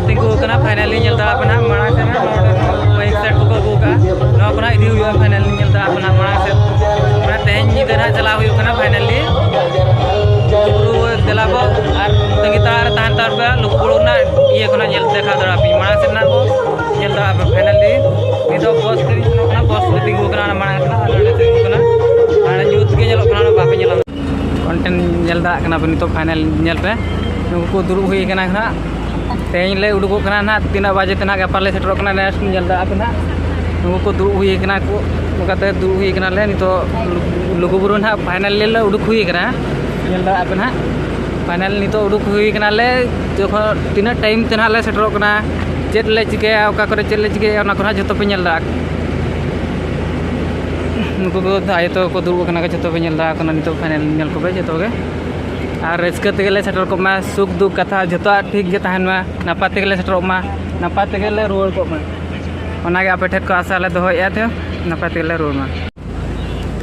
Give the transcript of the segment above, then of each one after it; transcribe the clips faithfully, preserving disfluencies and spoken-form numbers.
ᱛᱤᱸᱜᱩ ᱟᱠᱟᱱᱟ᱾ ᱯᱷᱟᱭᱱᱟᱞᱤ ᱧᱮᱞ ᱫᱟᱲᱮᱭᱟᱜ ᱠᱟᱱᱟ ᱢᱟᱲᱟᱝ ᱥᱮᱫ ᱨᱮ ᱱᱚᱰᱮ ᱢᱟᱭᱤᱠ ᱥᱮᱴ ᱠᱚᱠᱚ ᱟᱹᱜᱩ ᱟᱠᱟᱫᱼᱟ, ᱱᱚᱣᱟ ᱠᱚ ᱱᱟᱦᱟᱜ ᱤᱫᱤ ᱦᱩᱭᱩᱜᱼᱟ᱾ ᱯᱷᱟᱭᱱᱟᱞᱤ ᱧᱮᱞ ᱫᱟᱲᱮᱭᱟᱜ ᱠᱟᱱᱟ ᱢᱟᱲᱟᱝ ᱥᱮᱫ, ᱢᱟᱱᱮ ᱛᱮᱦᱮᱧ ᱧᱤᱫᱟᱹ ᱱᱟᱦᱟᱜ ᱪᱟᱞᱟᱣ ᱦᱩᱭᱩᱜ ᱠᱟᱱᱟ᱾ ᱯᱷᱟᱭᱱᱟᱞᱤ ᱞᱩᱜᱩᱵᱩᱨᱩ ᱫᱮᱞᱟ ᱵᱚ ᱟᱨ ᱛᱟᱺᱜᱤ ᱛᱟᱲᱟᱜ ᱨᱮ ᱛᱟᱦᱮᱱ ᱛᱟᱵᱚᱱ ᱯᱮ᱾ ᱞᱩᱜᱩᱵᱩᱨᱩ ᱨᱮᱱᱟᱜ ᱤᱭᱟᱹ ᱠᱷᱚᱱᱟᱜ ᱧᱮᱞ ᱫᱮᱠᱷᱟᱣ ᱫᱟᱲᱮᱭᱟᱯᱮ ᱢᱟᱲᱟᱝ ᱥᱮᱫ ᱱᱟᱦᱟᱜ ᱵᱚ ᱧᱮᱞ ᱫᱟᱲᱮᱭᱟᱜᱼᱟ ᱯᱮ᱾ ᱯᱷᱟᱭᱱᱟᱞᱤ ᱱᱤᱛᱚᱜ ᱵᱚᱥ ᱛᱮᱞᱤᱧ ᱥᱮᱱᱚᱜ ᱠᱟᱱᱟ, ᱵᱚᱥ ᱨᱮ ᱛᱤᱸᱜᱩ ᱟᱠᱟᱱᱟ ᱚᱱᱟ ᱢᱟᱲᱟᱝ ᱨᱮ ᱱᱟᱦᱟᱜ, ᱟᱨ ᱱᱚᱰᱮ ᱛᱤᱸᱜᱩ ᱟᱠᱟᱱᱟ, ᱟᱨ ᱧᱩᱛ ᱜᱮ ᱧᱮᱞᱚᱜ ᱠᱟᱱᱟ, ᱚᱱᱟ ᱵᱟᱯᱮ ᱧᱮᱞᱟ᱾ ᱠᱚᱱᱴᱮᱱᱴ ᱧᱮᱞ ᱫᱟᱲᱮᱭᱟᱜ ᱠᱟᱱᱟ ᱯᱮ ᱱᱤᱛᱚᱜ, ᱯᱷᱟᱭᱱᱟᱞ ᱧᱮᱞ ᱯᱮ᱾ ᱱᱩᱠᱩ ᱠᱚ ᱫᱩᱲᱩᱵ ᱦᱩᱭ ᱟᱠᱟᱱᱟ ᱱᱟᱦᱟᱜ, ᱛᱮᱦᱮᱧ ᱞᱮ ᱩᱰᱩᱠᱚᱜ ᱠᱟᱱᱟ ᱱᱟᱦᱟᱜ, ᱛᱤᱱᱟᱹᱜ ᱵᱟᱡᱮ ᱛᱮ ᱱᱟᱦᱟᱜ ᱜᱟᱯᱟ ᱞᱮ ᱥᱮᱴᱮᱨᱚᱜ ᱠᱟᱱᱟ, ᱱᱮᱠᱥᱴ ᱧᱮᱞ ᱫᱟᱲᱮᱭᱟᱜ ᱯᱮ ᱱᱟᱦᱟᱜ᱾ ᱱᱩᱠᱩ ᱠᱚ ᱫᱩᱲᱩᱵ ᱦᱩᱭ ᱟᱠᱟᱱᱟ ᱠᱚ, ᱱᱚᱝᱠᱟᱛᱮ ᱫᱩᱲᱩᱵ ᱦᱩᱭ ᱟᱠᱟᱱᱟ ᱞᱮ ᱱᱤᱛᱚᱜ᱾ ᱞᱩᱜᱩᱵᱩᱨᱩ ᱱᱟᱦᱟᱜ ᱯᱷᱟᱭᱱᱟᱞ ᱞᱮ ᱩᱰᱩᱠ ᱦᱩᱭ ᱟᱠᱟᱱᱟ, ᱧᱮᱞ ᱫᱟᱲᱮᱭᱟᱜ ᱯᱮ ᱱᱟᱦᱟᱜ᱾ ᱯᱷᱟᱭᱱᱟᱞ ᱱᱤᱛᱚᱜ ᱩᱰᱩᱠ ᱦᱩᱭ ᱠᱟᱱᱟᱞᱮ, ᱡᱚᱠᱷᱚᱱ ᱛᱤᱱᱟᱹᱜ ᱴᱟᱭᱤᱢ ᱛᱮ ᱱᱟᱦᱟᱜ ᱞᱮ ᱥᱮᱴᱮᱨᱚᱜ ᱠᱟᱱᱟ, ᱪᱮᱫ ᱞᱮ ᱪᱤᱠᱟᱹᱭᱟ, ᱚᱠᱟ ᱠᱚᱨᱮ ᱪᱮᱫ ᱞᱮ ᱪᱤᱠᱟᱹᱭᱟ, ᱚᱱᱟ ᱠᱚ ᱱᱟᱦᱟᱜ ᱡᱚᱛᱚ ᱯᱮ ᱧᱮᱞ ᱫᱟᱲᱮᱭᱟᱜᱼᱟ᱾ ᱱᱩᱠᱩ ᱠᱚ ᱟᱭᱳ ᱛᱟᱠᱚ ᱠᱚ ᱫᱩᱲᱩᱵ ᱟᱠᱟᱱᱟ ᱠᱚ, ᱡᱚᱛᱚ ᱯᱮ ᱧᱮᱞ ᱫᱟᱲᱮᱭᱟᱜ ᱠᱟᱱᱟ ᱱᱤᱛᱚᱜ ᱯᱷᱟᱭᱱᱟᱞ ᱧᱮᱞ ᱠᱚᱯᱮ ᱡᱚᱛᱚ ᱜᱮ᱾ ᱟᱨ ᱨᱟᱹᱥᱠᱟᱹ ᱛᱮᱜᱮ ᱞᱮ ᱥᱮᱴᱮᱨ ᱠᱚᱜ ᱢᱟ, ᱥᱩᱠ ᱫᱩᱠ ᱠᱟᱛᱷᱟ ᱡᱚᱛᱚᱣᱟᱜ ᱴᱷᱤᱠ ᱜᱮ ᱛᱟᱦᱮᱱ ᱢᱟ, ᱱᱟᱯᱟᱭ ᱛᱮᱜᱮ ᱞᱮ ᱥᱮᱴᱮᱨᱚᱜ ᱢᱟ, ᱱᱟᱯᱟᱭ ᱛᱮᱜᱮ ᱞᱮ ᱨᱩᱣᱟᱹᱲ ᱠᱚᱜ ᱢᱟ, ᱚᱱᱟᱜᱮ ᱟᱯᱮ ᱴᱷᱮᱱ ᱠᱷᱚᱱ ᱟᱥᱟ ᱞᱮ ᱫᱚᱦᱚᱭᱮᱫᱼᱟ᱾ ᱛᱚ ᱱᱟᱯᱟᱭ ᱛᱮᱜᱮ ᱞᱮ ᱨᱩᱣᱟᱹᱲ ᱢᱟ᱾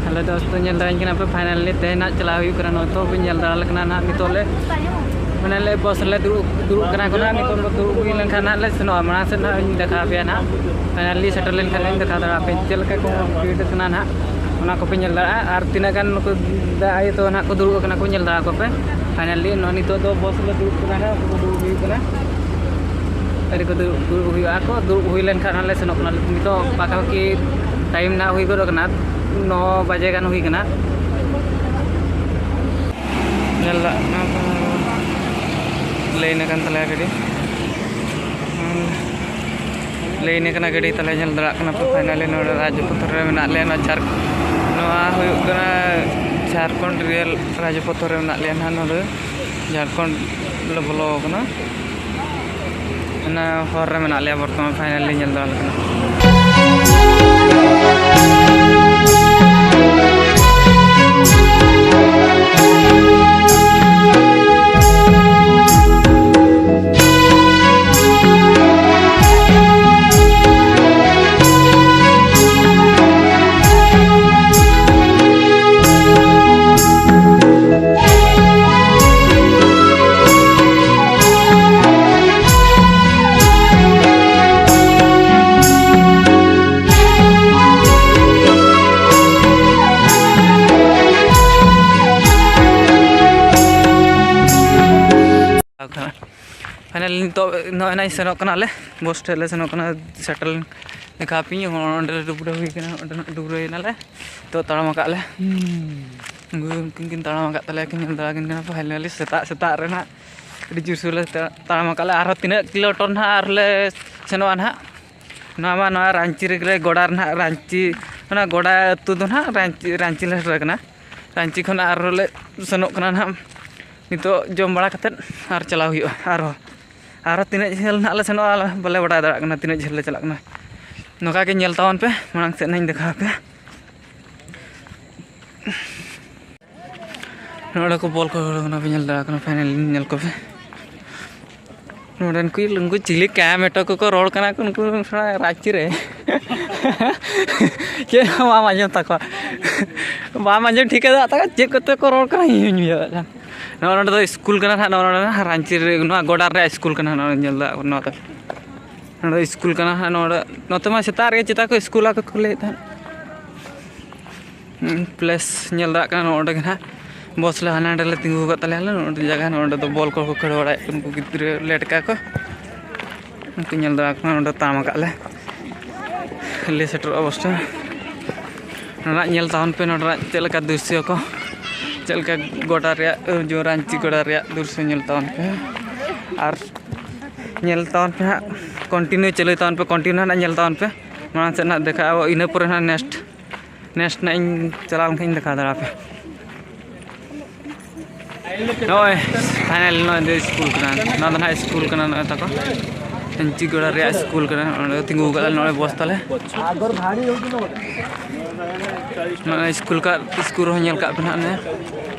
ᱦᱮᱞᱳ ᱫᱳᱥᱛᱳ, ᱧᱮᱞ ᱫᱟᱲᱮᱭᱟᱹᱧ ᱠᱟᱱᱟ ᱯᱮ, ᱯᱷᱟᱭᱱᱟᱞᱤ ᱛᱮᱦᱮᱧ ᱱᱟᱜ ᱪᱟᱞᱟᱣ ᱦᱩᱭᱩᱜ ᱠᱟᱱᱟ᱾ ᱱᱚᱜᱼᱚᱭ ᱛᱚ ᱯᱮ ᱧᱮᱞ ᱫᱟᱲᱮ ᱞᱮᱠᱟᱱᱟ ᱱᱟᱜ, ᱱᱤᱛᱚᱜ ᱞᱮ ᱢᱟᱱᱮ ᱞᱮ ᱵᱚᱥ ᱨᱮᱞᱮ ᱫᱩᱲᱩᱵ, ᱫᱩᱲᱩᱵ ᱠᱟᱱᱟ ᱠᱚ ᱱᱟᱜ᱾ ᱱᱤᱛᱚᱜ ᱫᱚ ᱫᱩᱲᱩᱵ ᱦᱩᱭ ᱞᱮᱱᱠᱷᱟᱱ ᱱᱟᱜ ᱞᱮ ᱥᱮᱱᱚᱜᱼᱟ, ᱢᱟᱲᱟᱝ ᱥᱮᱫ ᱱᱟᱜ ᱤᱧ ᱫᱮᱠᱷᱟᱣ ᱟᱯᱮᱭᱟ ᱱᱟᱜ᱾ ᱯᱷᱟᱭᱱᱟᱞᱤ ᱥᱮᱴᱮᱨ ᱞᱮᱱᱠᱷᱟᱱ ᱤᱧ ᱫᱮᱠᱷᱟᱣ ᱫᱟᱲᱮᱭᱟᱯᱮᱭᱟ ᱪᱮᱫ ᱞᱮᱠᱟ ᱠᱚ ᱵᱷᱤᱲ ᱠᱟᱱᱟ ᱱᱟᱜ, ᱚᱱᱟ ᱠᱚᱯᱮ ᱧᱮᱞ ᱫᱟᱲᱮᱭᱟᱜᱼᱟ᱾ ᱟᱨ ᱛᱤᱱᱟᱹᱜ ᱜᱟᱱ ᱱᱩᱠᱩ ᱫᱟ ᱟᱭᱳ ᱛᱟᱠᱚ ᱱᱟᱜ ᱠᱚ ᱫᱩᱲᱩᱵ ᱟᱠᱟᱱᱟ ᱠᱚ, ᱧᱮᱞ ᱫᱟᱲᱮᱭᱟᱠᱚ ᱯᱮ᱾ ᱯᱷᱟᱭᱱᱟᱞᱤ ᱱᱚᱜᱼᱚᱭ ᱱᱤᱛᱚᱜ ᱫᱚ ᱵᱚᱥ ᱨᱮᱞᱮ ᱫᱩᱲᱩᱵ ᱠᱟᱱᱟ ᱱᱟᱜ, ᱩᱱᱠᱩ ᱠᱚ ᱫᱩᱲᱩᱵ ᱦᱩᱭᱩᱜ ᱠᱟᱱᱟ᱾ ᱟᱹᱰᱤ ᱠᱚ ᱫᱩᱲᱩᱵ, ᱫᱩᱲᱩᱵ ᱦᱩᱭᱩᱜᱼᱟ ᱠᱚ, ᱫᱩᱲᱩᱵ ᱦᱩᱭ ᱞᱮᱱᱠᱷᱟᱱ ᱦᱟᱸᱜ ᱞᱮ ᱥᱮᱱᱚᱜ ᱠᱟᱱᱟ᱾ ᱱᱤᱛᱚᱜ ᱯᱟᱠᱟᱯᱟᱠᱤ ᱴᱟᱭᱤᱢ ᱱᱟᱜ ᱦᱩᱭ ᱜᱚᱫᱚᱜ ᱠᱟᱱᱟ, ᱱᱚ ᱵᱟᱡᱮ ᱜᱟᱱ ᱦᱩᱭ ᱠᱟᱱᱟ᱾ ᱧᱮᱞ ᱫᱟᱲᱮᱭᱟᱜ ᱠᱟᱱᱟ ᱯᱮ, ᱞᱟᱹᱭᱤᱱ ᱟᱠᱟᱱ ᱛᱟᱞᱮᱭᱟ ᱜᱟᱹᱰᱤ, ᱞᱟᱹᱭᱤᱱ ᱟᱠᱟᱱᱟ ᱜᱟᱹᱰᱤ ᱛᱟᱞᱮ᱾ ᱧᱮᱞ ᱫᱟᱲᱮᱭᱟᱜ ᱠᱟᱱᱟ ᱯᱮ, ᱯᱷᱟᱭᱱᱟᱞᱤ ᱱᱚᱰᱮ ᱨᱟᱡᱽᱯᱚᱛᱷ ᱨᱮ ᱢᱮᱱᱟᱜ ᱞᱮᱭᱟ᱾ ᱱᱚᱣᱟ ᱡᱷᱟᱨ-, ᱱᱚᱣᱟ ᱦᱩᱭᱩᱜ ᱠᱟᱱᱟ ᱡᱷᱟᱲᱠᱷᱚᱸᱰ ᱨᱮᱞ ᱨᱟᱡᱽᱯᱚᱛᱷ ᱨᱮ ᱢᱮᱱᱟᱜ ᱞᱮᱭᱟ ᱱᱟᱦᱟᱜ ᱱᱚᱰᱮ᱾ ᱡᱷᱟᱲᱠᱷᱚᱸᱰ ᱞᱮ ᱵᱚᱞᱚ ᱟᱠᱟᱱᱟ᱾ ᱚᱱᱟ ᱦᱚᱨ ᱨᱮ ᱢᱮᱱᱟᱜ ᱞᱮᱭᱟ ᱵᱚᱨᱛᱚᱢᱟᱱ, ᱯᱷᱟᱭᱱᱟᱞᱤ ᱧᱮᱞ ᱫᱟᱲᱮ ᱞᱮᱠᱟᱱᱟᱜ᱾ ᱯᱷᱟᱭᱱᱟᱞ ᱱᱤᱛᱚᱜ ᱱᱚᱜᱼᱚᱭ ᱱᱟᱜ ᱥᱮᱱᱚᱜ ᱠᱟᱱᱟᱞᱮ, ᱵᱚᱥ ᱴᱷᱮᱱ ᱞᱮ ᱥᱮᱱᱚᱜ ᱠᱟᱱᱟ, ᱥᱮᱴᱮᱞ ᱞᱮᱠᱟ ᱯᱮ ᱚᱸᱰᱮ ᱞᱮ ᱰᱩᱵᱽᱨᱟᱹ ᱦᱩᱭ ᱠᱟᱱᱟ, ᱚᱸᱰᱮ ᱰᱩᱵᱽᱨᱟᱹᱭᱮᱱᱟᱞᱮ, ᱱᱤᱛᱚᱜ ᱛᱟᱲᱟᱢ ᱟᱠᱟᱫ ᱞᱮ᱾ ᱩᱱᱠᱤᱱ ᱠᱤᱱ ᱛᱟᱲᱟᱢ ᱟᱠᱟᱫ ᱛᱟᱞᱮᱭᱟ, ᱠᱤᱱ ᱧᱮᱞ ᱫᱟᱲᱟ ᱠᱤᱱ ᱠᱟᱱᱟ᱾ ᱯᱷᱟᱭᱱᱟᱞᱤ ᱥᱮᱛᱟᱜ ᱥᱮᱛᱟᱜ ᱨᱮ ᱱᱟᱜ ᱟᱹᱰᱤ ᱡᱳᱨ ᱥᱳᱨ ᱞᱮ ᱛᱟᱲᱟᱢ ᱟᱠᱟᱫ ᱞᱮ, ᱟᱨᱦᱚᱸ ᱛᱤᱱᱟᱹᱜ ᱠᱤᱞᱳᱢᱤᱴᱟᱨ ᱱᱟᱜ ᱟᱨ ᱞᱮ ᱥᱮᱱᱚᱜᱼᱟ ᱱᱟᱜ᱾ ᱱᱚᱣᱟ ᱢᱟ ᱱᱚᱣᱟ ᱨᱟᱺᱪᱤ ᱨᱮᱜᱮ ᱞᱮ ᱜᱚᱰᱟ ᱨᱮ ᱱᱟᱜ, ᱨᱟᱺᱪᱤ, ᱚᱱᱟ ᱜᱚᱰᱟ ᱟᱹᱛᱩ ᱫᱚ ᱱᱟᱜ ᱨᱟᱺᱪᱤ, ᱨᱟᱺᱪᱤ ᱞᱮ ᱥᱮᱴᱮᱨ ᱠᱟᱱᱟ᱾ ᱨᱟᱺᱪᱤ ᱠᱷᱚᱱ ᱟᱨᱦᱚᱸ ᱞᱮ ᱥᱮᱱᱚᱜ ᱠᱟᱱᱟ ᱱᱟᱜ᱾ ᱱᱤᱛᱚᱜ ᱡᱚᱢ ᱵᱟᱲᱟ ᱠᱟᱛᱮᱫ ᱟᱨ ᱪᱟᱞᱟᱣ ᱦᱩᱭᱩᱜᱼᱟ᱾ ᱟᱨᱦᱚᱸ, ᱟᱨᱦᱚᱸ ᱛᱤᱱᱟᱹᱜ ᱡᱷᱟᱹᱞ ᱱᱟᱜ ᱞᱮ ᱥᱮᱱᱚᱜᱼᱟ, ᱵᱟᱞᱮ ᱵᱟᱰᱟᱭ ᱫᱟᱲᱮᱭᱟᱜ ᱠᱟᱱᱟ ᱛᱤᱱᱟᱹᱜ ᱡᱷᱟᱹᱞ ᱞᱮ ᱪᱟᱞᱟᱜ ᱠᱟᱱᱟ᱾ ᱱᱚᱝᱠᱟ ᱜᱮ ᱧᱮᱞ ᱛᱟᱵᱚᱱ ᱯᱮ, ᱢᱟᱲᱟᱝ ᱥᱮᱫ ᱱᱟᱜ ᱤᱧ ᱫᱮᱠᱷᱟᱣ ᱟᱯᱮᱭᱟ᱾ ᱱᱚᱰᱮ ᱠᱚ ᱵᱚᱞ ᱠᱚ ᱠᱷᱮᱞ ᱠᱟᱱᱟ, ᱯᱮ ᱧᱮᱞ ᱫᱟᱲᱮᱭᱟᱜ ᱠᱟᱱᱟ, ᱯᱷᱟᱭᱱᱟᱞ ᱧᱮᱞ ᱠᱚᱯᱮ᱾ ᱱᱚᱰᱮᱱ ᱠᱚ ᱩᱱᱠᱩ ᱪᱤᱞᱤ ᱠᱟᱭᱟ ᱢᱮᱴᱚ ᱠᱚᱠᱚ ᱨᱚᱲ ᱠᱟᱱᱟ ᱠᱚ, ᱩᱱᱠᱩ ᱥᱟᱞᱟ ᱨᱟᱺᱪᱤ ᱨᱮ᱾ ᱪᱮᱫ ᱦᱚᱸ ᱵᱟᱢ ᱟᱸᱡᱚᱢ ᱛᱟᱠᱚᱣᱟ, ᱵᱟᱢ ᱟᱸᱡᱚᱢ ᱴᱷᱤᱠᱟᱹ ᱫᱟᱲᱮᱭᱟᱜ ᱛᱟᱠᱚᱣᱟ ᱪᱮᱫ ᱠᱚᱛᱮ ᱠᱚ ᱨᱚᱲ ᱠᱟᱱᱟ, ᱤᱧ ᱦᱚᱸᱧ ᱵᱩᱡᱷᱟᱹᱣ ᱫᱟᱲᱮᱭᱟᱜ ᱠᱟᱱᱟ᱾ ᱱᱚᱜᱼᱚ ᱱᱚᱰᱮ ᱫᱚ ᱥᱠᱩᱞ ᱠᱟᱱᱟ ᱱᱟᱦᱟᱜ, ᱱᱚᱜᱼᱚ ᱱᱚᱰᱮ ᱱᱟᱦᱟᱜ ᱨᱟᱺᱪᱤ ᱨᱮ, ᱱᱚᱣᱟ ᱜᱚᱰᱟ ᱨᱮᱭᱟᱜ ᱥᱠᱩᱞ ᱠᱟᱱᱟ, ᱱᱚᱜᱼᱚᱭ ᱧᱮᱞ ᱫᱟ ᱱᱚᱣᱟ ᱫᱚ᱾ ᱱᱚᱰᱮ ᱥᱠᱩᱞ ᱠᱟᱱᱟ ᱱᱟᱦᱟᱜ, ᱱᱚᱰᱮ, ᱱᱚᱛᱮ ᱢᱟ ᱥᱮᱛᱟᱜ ᱨᱮᱜᱮ ᱪᱮᱛᱟ ᱠᱚ ᱥᱠᱩᱞ ᱟᱠᱚ ᱠᱚ ᱞᱟᱹᱭᱮᱫ ᱛᱟᱦᱮᱸᱫ᱾ ᱦᱩᱸ, ᱯᱞᱮᱥ ᱧᱮᱞ ᱫᱟᱲᱮᱭᱟᱜ ᱠᱟᱱᱟ, ᱱᱚᱜᱼᱚ ᱱᱚᱰᱮ ᱜᱮ ᱱᱟᱦᱟᱜ ᱵᱚᱥ ᱞᱮ ᱦᱟᱱᱮ ᱦᱟᱸᱰᱮ ᱞᱮ ᱛᱤᱸᱜᱩ ᱟᱠᱟᱫ ᱛᱟᱞᱮᱭᱟ, ᱟᱞᱮ ᱱᱚᱰᱮ ᱡᱟᱭᱜᱟ, ᱱᱚᱰᱮ ᱫᱚ ᱵᱚᱞ ᱠᱚ ᱠᱚ ᱠᱷᱮᱞ ᱵᱟᱲᱟᱭᱮᱫ ᱠᱚ ᱩᱱᱠᱩ ᱜᱤᱫᱽᱨᱟᱹ ᱞᱮᱴᱠᱟ ᱠᱚ᱾ ᱩᱱᱠᱩ ᱧᱮᱞ ᱫᱟᱲᱮᱭᱟᱜ ᱠᱟᱱᱟ, ᱱᱚᱰᱮ ᱛᱟᱲᱟᱢ ᱟᱠᱟᱫ ᱞᱮ᱾ ᱞᱮ ᱥᱮᱴᱮᱨᱚᱜᱼᱟ ᱵᱚᱥ ᱴᱷᱮᱱ᱾ ᱱᱚᱰᱮᱱᱟᱜ ᱧᱮᱞ ᱛᱟᱵᱚᱱ ᱯᱮ, ᱱᱚᱰᱮᱱᱟᱜ ᱪᱮᱫ ᱞᱮᱠᱟ ᱫᱨᱤᱥᱥᱚ ᱠᱚ, ᱪᱮᱫ ᱞᱮᱠᱟ ᱜᱚᱰᱟ ᱨᱮᱭᱟᱜ, ᱡᱚ ᱨᱟᱺᱪᱤ ᱜᱚᱰᱟ ᱨᱮᱭᱟᱜ ᱫᱨᱤᱥᱥᱚ ᱧᱮᱞ ᱛᱟᱵᱚᱱ ᱯᱮ᱾ ᱟᱨ ᱧᱮᱞ ᱛᱟᱵᱚᱱ ᱯᱮ ᱦᱟᱸᱜ, ᱠᱚᱱᱴᱤᱱᱤᱭᱩ ᱪᱟᱹᱞᱩᱭ ᱛᱟᱵᱚᱱ ᱯᱮ, ᱠᱚᱱᱴᱤᱱᱤᱭᱩ ᱦᱟᱸᱜ ᱧᱮᱞ ᱛᱟᱵᱚᱱ ᱯᱮ᱾ ᱢᱟᱲᱟᱝ ᱥᱮᱫ ᱦᱟᱸᱜ ᱫᱮᱠᱷᱟᱜᱼᱟ, ᱤᱱᱟᱹ ᱯᱚᱨᱮ ᱦᱟᱸᱜ ᱱᱮᱠᱥᱴ, ᱱᱮᱠᱥᱴ ᱱᱟᱜ ᱤᱧ ᱪᱟᱞᱟᱣ ᱞᱮᱱᱠᱷᱟᱱ ᱤᱧ ᱫᱮᱠᱷᱟᱣ ᱫᱟᱲᱮᱭᱟᱯᱮᱭᱟ᱾ ᱱᱚᱜᱼᱚᱭ ᱯᱷᱟᱭᱱᱟᱞ ᱱᱚᱜᱼᱚᱭ ᱫᱚ ᱥᱠᱩᱞ ᱠᱟᱱᱟ, ᱱᱚᱣᱟ ᱫᱚ ᱱᱟᱦᱟᱜ ᱥᱠᱩᱞ ᱠᱟᱱᱟ, ᱱᱚᱜᱼᱚᱭ ᱛᱟᱠᱚ ᱨᱟᱺᱪᱤ ᱜᱚᱰᱟ ᱨᱮᱭᱟᱜ ᱥᱠᱩᱞ ᱠᱟᱱᱟ᱾ ᱱᱚᱸᱰᱮ ᱛᱤᱸᱜᱩ ᱟᱠᱟᱫ ᱞᱮ ᱱᱚᱜᱼᱚᱭ ᱵᱚᱥ ᱛᱟᱞᱮ᱾ ᱱᱚᱜᱼᱚᱭ ᱥᱠᱩᱞ ᱠᱟᱜ, ᱥᱠᱩᱞ ᱨᱮᱦᱚᱸ ᱧᱮᱞ ᱠᱟᱜ ᱯᱮ ᱱᱟᱦᱟᱜ ᱱᱮ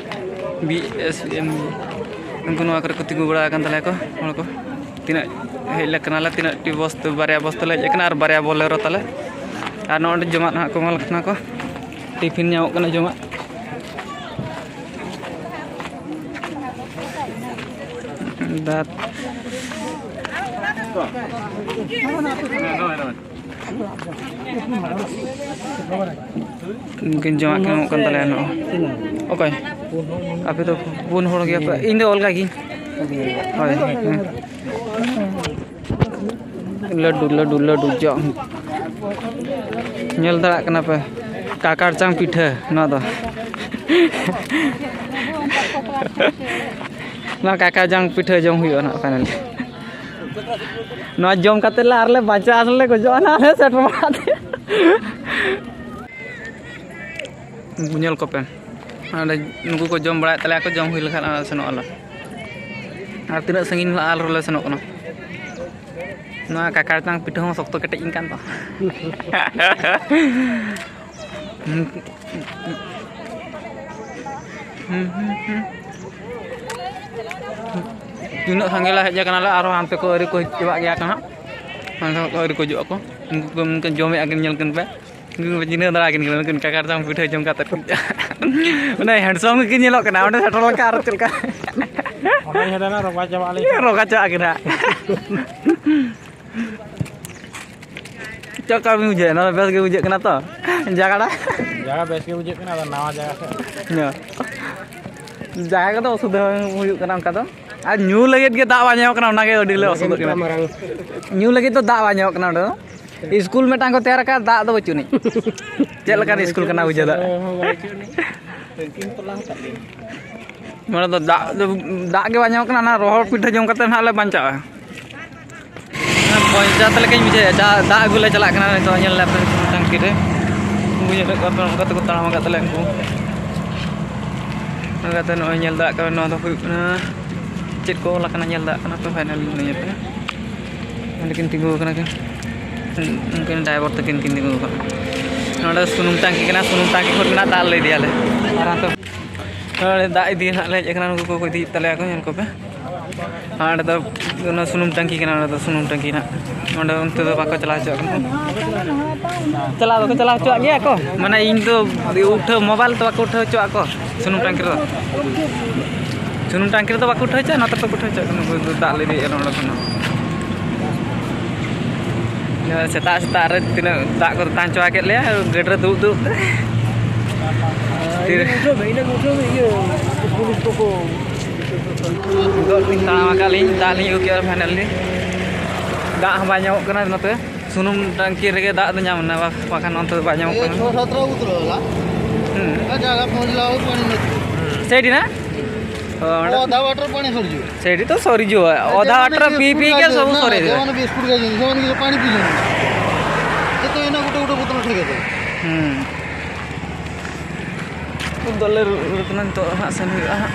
ᱵᱤ ᱮᱥ ᱮᱢ, ᱩᱱᱠᱩ ᱱᱚᱣᱟ ᱠᱚᱨᱮ ᱠᱚ ᱛᱤᱸᱜᱩ ᱵᱟᱲᱟ ᱟᱠᱟᱱ ᱛᱟᱞᱮᱭᱟ ᱠᱚ ᱦᱚᱲ ᱠᱚ᱾ ᱛᱤᱱᱟᱹᱜ ᱦᱮᱡ ᱞᱮ ᱠᱟᱱᱟᱞᱮ, ᱛᱤᱱᱟᱹᱜ ᱴᱤ ᱵᱚᱥ ᱛᱮ, ᱵᱟᱨᱭᱟ ᱵᱚᱥ ᱛᱮᱞᱮ ᱦᱮᱡ ᱟᱠᱟᱱᱟ ᱟᱨ ᱵᱟᱨᱭᱟ ᱵᱚᱞᱮᱨᱳ ᱛᱟᱞᱮ᱾ ᱟᱨ ᱱᱚᱜᱼᱚᱭ ᱡᱚᱢᱟᱜ ᱱᱟᱦᱟᱜ ᱠᱚ ᱮᱢᱟ ᱞᱮ ᱠᱟᱱᱟ ᱠᱚ, ᱴᱤᱯᱷᱤᱱ ᱧᱟᱢᱚᱜ ᱠᱟᱱᱟ ᱡᱚᱢᱟᱜ᱾ ᱫᱟᱸᱛ᱾ ᱩᱱᱠᱤᱱ ᱡᱚᱢᱟᱜ ᱠᱤᱱ ᱮᱢᱚᱜ ᱠᱟᱱ ᱛᱟᱞᱮᱭᱟ ᱱᱚᱜᱼᱚᱭ᱾ ᱚᱠᱚᱭ? ᱟᱯᱮ ᱫᱚ ᱯᱩᱱ ᱦᱚᱲ ᱜᱮᱭᱟᱯᱮ? ᱤᱧ ᱫᱚ ᱚᱞᱜᱟ ᱜᱤᱧ᱾ ᱦᱳᱭ, ᱦᱮᱸ᱾ ᱞᱟᱹᱰᱩ, ᱞᱟᱹᱰᱩ, ᱞᱟᱹᱰᱩ ᱡᱚᱢ᱾ ᱧᱮᱞ ᱫᱟᱲᱮᱭᱟᱜ ᱠᱟᱱᱟ ᱯᱮ, ᱠᱟᱠᱟᱲ ᱪᱟᱝ ᱯᱤᱴᱷᱟᱹ ᱱᱚᱣᱟ ᱫᱚ᱾ ᱱᱚᱣᱟ ᱠᱟᱠᱟᱲ ᱪᱟᱝ ᱯᱤᱴᱷᱟᱹ ᱡᱚᱢ ᱦᱩᱭᱩᱜᱼᱟ ᱱᱟᱜ finally᱾ ᱱᱚᱣᱟ ᱡᱚᱢ ᱠᱟᱛᱮ ᱞᱮ ᱟᱨ ᱞᱮ ᱵᱟᱧᱪᱟᱜᱼᱟ, ᱟᱨ ᱞᱮ ᱜᱚᱡᱚᱜᱼᱟ ᱱᱟᱜ ᱟᱞᱮ ᱥᱮᱴᱮᱨ ᱵᱟᱲᱟ ᱛᱮ᱾ ᱧᱮᱞ ᱠᱚᱯᱮ, ᱚᱸᱰᱮ ᱱᱩᱠᱩ ᱠᱚ ᱡᱚᱢ ᱵᱟᱲᱟᱭᱮᱫ ᱛᱟᱞᱮᱭᱟ ᱠᱚ, ᱡᱚᱢ ᱦᱩᱭ ᱞᱮᱠᱷᱟᱱ ᱟᱨ ᱥᱮᱱᱚᱜ ᱟᱞᱮ᱾ ᱟᱨ ᱛᱤᱱᱟᱹᱜ ᱥᱟᱺᱜᱤᱧ ᱟᱨ ᱞᱮ ᱥᱮᱱᱚᱜ ᱠᱟᱱᱟ᱾ ᱱᱚᱣᱟ ᱠᱟᱠᱟᱲ ᱛᱟᱝ ᱯᱤᱴᱷᱟᱹ ᱦᱚᱸ ᱥᱚᱠᱛᱚ ᱠᱮᱴᱮᱡ ᱤᱧ ᱠᱟᱱ ᱫᱚ᱾ ᱛᱤᱱᱟᱹᱜ ᱥᱟᱸᱜᱮ ᱞᱮ ᱦᱮᱡ ᱟᱠᱟᱱᱟᱞᱮ, ᱟᱨᱦᱚᱸ ᱦᱟᱱᱛᱮ ᱠᱚ ᱟᱹᱣᱨᱤ ᱠᱚ ᱦᱤᱡᱩᱜ ᱪᱟᱵᱟᱜ ᱜᱮᱭᱟ ᱠᱚ ᱦᱟᱸᱜ᱾ ᱦᱟᱱᱛᱮ ᱠᱚ ᱟᱹᱣᱨᱤ ᱠᱚ ᱦᱤᱡᱩᱜ ᱟᱠᱚ᱾ ᱩᱱᱠᱩ ᱠᱚ ᱩᱱᱠᱩ ᱡᱚᱢᱮᱫᱼᱟ ᱠᱤᱱ, ᱧᱮᱞ ᱠᱤᱱ ᱯᱮ᱾ ᱩᱱᱠᱩ ᱠᱚ ᱪᱤᱱᱦᱟᱹᱣ ᱫᱟᱲᱮ ᱠᱤᱱ ᱠᱟᱱᱟ, ᱩᱱᱠᱤᱱ ᱠᱟᱠᱟᱲ ᱪᱟᱝ ᱯᱤᱴᱷᱟᱹ ᱡᱚᱢ ᱠᱟᱛᱮ᱾ ᱢᱟᱱᱮ handsome ᱜᱮᱠᱤᱱ ᱧᱮᱞᱚᱜ ᱠᱟᱱᱟ, ᱚᱸᱰᱮ ᱥᱮᱴᱮᱨ ᱞᱮᱱᱠᱷᱟᱱ ᱟᱨᱚ ᱪᱮᱫ ᱞᱮᱠᱟ᱾ ᱚᱱᱟ ᱤᱭᱟᱹ ᱫᱚ ᱨᱚᱜᱟ ᱪᱟᱵᱟᱜ ᱟᱞᱮ᱾ ᱤᱭᱟᱹ ᱨᱚᱜᱟ ᱪᱟᱵᱟᱜ ᱠᱟᱱᱟ᱾ ᱪᱮᱫ ᱞᱮᱠᱟ ᱵᱤᱱ ᱵᱩᱡᱷᱟᱹᱣᱮᱫ? ᱱᱚᱣᱟ ᱵᱮᱥ ᱜᱮ ᱵᱩᱡᱷᱟᱹᱜ ᱠᱟᱱᱟ ᱛᱚ? ᱡᱟᱭᱜᱟᱴᱟ? ᱡᱟᱭᱜᱟ ᱵᱮᱥ ᱜᱮ ᱵᱩᱡᱷᱟᱹᱜ ᱠᱟᱱᱟ, ᱟᱫᱚ ᱱᱟᱣᱟ ᱡᱟᱭᱜᱟ ᱥᱮ᱾ ᱦᱮᱸ᱾ ᱡᱟᱭᱜᱟ ᱠᱚᱫᱚ ᱚᱥᱩᱵᱤᱫᱷᱟ ᱵᱟᱝ ᱦᱩᱭᱩᱜ ᱠᱟᱱᱟ ᱚᱱᱠᱟ ᱫᱚ᱾ ᱟᱨ ᱧᱩ ᱞᱟᱹᱜᱤᱫ ᱜᱮ ᱫᱟᱜ ᱵᱟᱝ ᱧᱟᱢᱚᱜ ᱠᱟᱱᱟ, ᱚᱱᱟᱜᱮ ᱟᱹᱰᱤ ᱞᱮ ᱚᱥᱩᱵᱤᱫᱷᱟᱜ ᱠᱟᱱᱟ᱾ ᱢᱟᱨᱟᱝ᱾ ᱧᱩ ᱞᱟᱹᱜᱤᱫ ᱫᱚ ᱫᱟᱜ ᱵᱟᱝ ᱧᱟᱢᱚᱜ ᱠᱟᱱᱟ ᱚᱸᱰᱮ ᱫᱚ᱾ ᱤᱥᱠᱩᱞ ᱢᱤᱫᱴᱟᱝ ᱠᱚ ᱛᱮᱭᱟᱨ ᱟᱠᱟᱫ, ᱫᱟᱜ ᱫᱚ ᱵᱟᱹᱪᱩᱜ ᱟᱹᱱᱤᱡ᱾ ᱪᱮᱫ ᱞᱮᱠᱟᱱ ᱤᱥᱠᱩᱞ ᱠᱟᱱᱟ ᱵᱩᱡᱷᱟᱹᱣ ᱫᱟᱲᱮ? ᱱᱚᱰᱮ ᱫᱚ ᱫᱟᱜ ᱫᱚ, ᱫᱟᱜ ᱜᱮ ᱵᱟᱝ ᱧᱟᱢᱚᱜ ᱠᱟᱱᱟ, ᱚᱱᱟ ᱨᱚᱦᱚᱲ ᱯᱤᱴᱷᱟᱹ ᱡᱚᱢ ᱠᱟᱛᱮ ᱱᱟᱦᱟᱜ ᱞᱮ ᱵᱟᱧᱪᱟᱜᱼᱟ᱾ ᱯᱚᱧᱪᱟᱭᱮᱛ ᱞᱮᱠᱟᱧ ᱵᱩᱡᱷᱟᱹᱣᱮᱫᱼᱟ᱾ ᱪᱟ-, ᱫᱟᱜ ᱟᱹᱜᱩ ᱞᱮ ᱪᱟᱞᱟᱜ ᱠᱟᱱᱟ ᱱᱤᱛᱚᱜ, ᱧᱮᱞ ᱞᱮ ᱯᱮ ᱴᱟᱝᱠᱤ ᱨᱮ᱾ ᱩᱱᱠᱩ ᱧᱮᱞᱮᱫ ᱠᱚᱣᱟ ᱯᱮ, ᱚᱱᱠᱟ ᱛᱮᱠᱚ ᱛᱟᱲᱟᱢ ᱟᱠᱟᱫ ᱛᱟᱞᱮᱭᱟ ᱩᱱᱠᱩ᱾ ᱚᱱᱠᱟᱛᱮ ᱱᱚᱜᱼᱚᱭ ᱧᱮᱞ ᱫᱟᱲᱮᱭᱟᱜ ᱠᱟᱱᱟ, ᱱᱚᱣᱟ ᱫᱚ ᱦᱩᱭᱩᱜ ᱠᱟᱱᱟ, ᱪᱮᱫ ᱠᱚ ᱚᱞ ᱟᱠᱟᱱᱟ ᱧᱮᱞ ᱫᱟᱲᱮᱭᱟᱜ ᱠᱟᱱᱟ ᱯᱮ, finally ᱱᱚᱜᱼᱚᱭ ᱧᱮᱞ ᱯᱮ᱾ ᱚᱸᱰᱮ ᱠᱤᱱ ᱛᱤᱸᱜᱩ ᱟᱠᱟᱱᱟ ᱠᱤᱱ᱾ ᱩᱱᱠᱤᱱ driver ᱛᱟᱹᱠᱤᱱ ᱠᱤᱱ ᱛᱤᱸᱜᱩ ᱟᱠᱟᱱᱟ᱾ ᱱᱚᱸᱰᱮ ᱥᱩᱱᱩᱢ ᱴᱟᱝᱠᱤ ᱠᱟᱱᱟ, ᱥᱩᱱᱩᱢ ᱴᱟᱝᱠᱤ ᱠᱷᱚᱱ ᱢᱮᱱᱟᱜ ᱫᱟᱜ ᱞᱮ ᱤᱫᱤᱭᱟᱞᱮ᱾ ᱟᱨ ᱦᱟᱱᱛᱮ ᱱᱚᱰᱮ ᱫᱟᱜ ᱤᱫᱤ ᱱᱟᱦᱟᱜ ᱞᱮ ᱦᱮᱡ ᱟᱠᱟᱱᱟ, ᱱᱩᱠᱩ ᱠᱚᱠᱚ ᱤᱫᱤᱭᱮᱫ ᱛᱟᱞᱮᱭᱟ ᱠᱚ, ᱧᱮᱞ ᱠᱚᱯᱮ᱾ ᱟᱨ ᱚᱸᱰᱮ ᱫᱚ ᱚᱱᱟ ᱥᱩᱱᱩᱢ ᱴᱟᱝᱠᱤ ᱠᱟᱱᱟ, ᱚᱸᱰᱮ ᱫᱚ ᱥᱩᱱᱩᱢ ᱴᱟᱝᱠᱤ ᱱᱟᱦᱟᱜ᱾ ᱚᱸᱰᱮ ᱚᱱᱛᱮ ᱫᱚ ᱵᱟᱠᱚ ᱪᱟᱞᱟᱣ ᱦᱚᱪᱚᱣᱟᱜ ᱠᱟᱱᱟ᱾ ᱪᱟᱞᱟᱣ ᱫᱚᱠᱚ ᱪᱟᱞᱟᱣ ᱦᱚᱪᱚᱣᱟᱜ ᱜᱮᱭᱟ ᱠᱚ, ᱢᱟᱱᱮ ᱤᱧ ᱫᱚ ᱩᱴᱷᱟᱹᱣ, mobile ᱛᱮ ᱵᱟᱠᱚ ᱩᱴᱷᱟᱹᱣ ᱦᱚᱪᱚᱣᱟᱜ ᱠᱚ ᱥᱩᱱᱩᱢ ᱴᱟᱝᱠᱤ ᱨᱮᱫᱚ᱾ ᱥᱩᱱᱩᱢ ᱴᱟᱝᱠᱤ ᱨᱮᱫᱚ ᱵᱟᱠᱚ ᱩᱴᱷᱟᱹᱣ ᱦᱚᱪᱚᱣᱟᱜᱼᱟ, ᱱᱚᱛᱮ ᱫᱚᱠᱚ ᱩᱴᱷᱟᱹᱣ ᱦᱚᱪᱚᱣᱟᱜ ᱠᱟᱱᱟ᱾ ᱩᱱᱠᱩ ᱫᱚ ᱫᱟᱜ ᱞᱮ ᱤᱫᱤᱭᱮᱫᱼᱟ ᱱᱚᱰᱮ ᱠᱷᱚᱱ᱾ ᱥᱮᱛᱟᱜ ᱥᱮᱛᱟᱜ ᱨᱮ ᱛᱤᱱᱟᱹᱜ ᱫᱟᱜ ᱠᱚ ᱛᱮᱛᱟᱝ ᱦᱚᱪᱚ ᱠᱮᱫ ᱞᱮᱭᱟ, ᱜᱟᱹᱰᱤ ᱨᱮ ᱫᱩᱲᱩᱵ ᱫᱩᱲᱩᱵ ᱛᱮ᱾ ᱛᱤᱨᱮ ᱤᱱᱟᱹ ᱢᱩᱴᱷᱟᱹᱱ ᱤᱭᱟᱹ ᱯᱩᱞᱤᱥ ᱠᱚᱠᱚ ᱱᱤᱛᱚᱜ ᱞᱤᱧ ᱛᱟᱲᱟᱢ ᱟᱠᱟᱫ ᱞᱤᱧ, ᱫᱟᱜ ᱞᱤᱧ ᱟᱹᱜᱩ ᱠᱮᱫᱟ finally᱾ ᱫᱟᱜ ᱦᱚᱸ ᱵᱟᱭ ᱧᱟᱢᱚᱜ ᱠᱟᱱᱟ ᱱᱚᱛᱮ᱾ ᱥᱩᱱᱩᱢ ᱴᱟᱝᱠᱤ ᱨᱮᱜᱮ ᱫᱟᱜ ᱫᱚ ᱧᱟᱢ ᱮᱱᱟ, ᱵᱟ-, ᱵᱟᱠᱷᱟᱱ ᱱᱚᱛᱮ ᱫᱚ ᱵᱟᱭ ᱧᱟᱢᱚᱜ ᱠᱟᱱᱟ᱾ ᱦᱩᱸ। ସେଇଠି ନା? ସେଇଠି ତ ସରିଯିବ। ଅଧା ବାଟରେ ପିଇ ପିଇ କେ ସବୁ ସରିଯିବ। ହୁଁ। ᱫᱟᱞᱮ ᱨᱩ-, ᱨᱩ-, ᱨᱩ-, ᱨᱩ-, ᱱᱤᱛᱚᱜ ᱦᱟᱸᱜ ᱥᱮᱱ ᱦᱩᱭᱩᱜᱼᱟ ᱦᱟᱸᱜ।